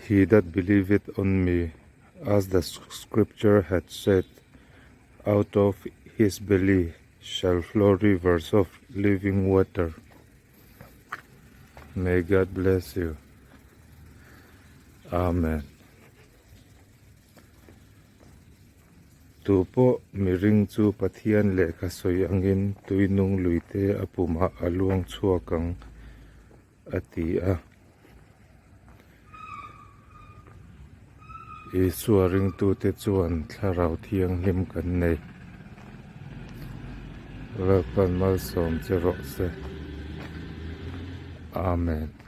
He that believeth on me, as the scripture hath said, out of his belly shall flow rivers of living water. May God bless you. Amen. Tu pawh miring chu Pathian lehkha sawi angin tuinung luite a pumah a luang chhuak ang, a ti a. Isua ringtute chuan Thlarau Thianghlim kan nei. Lalpan malsawm che rawh se. Amen.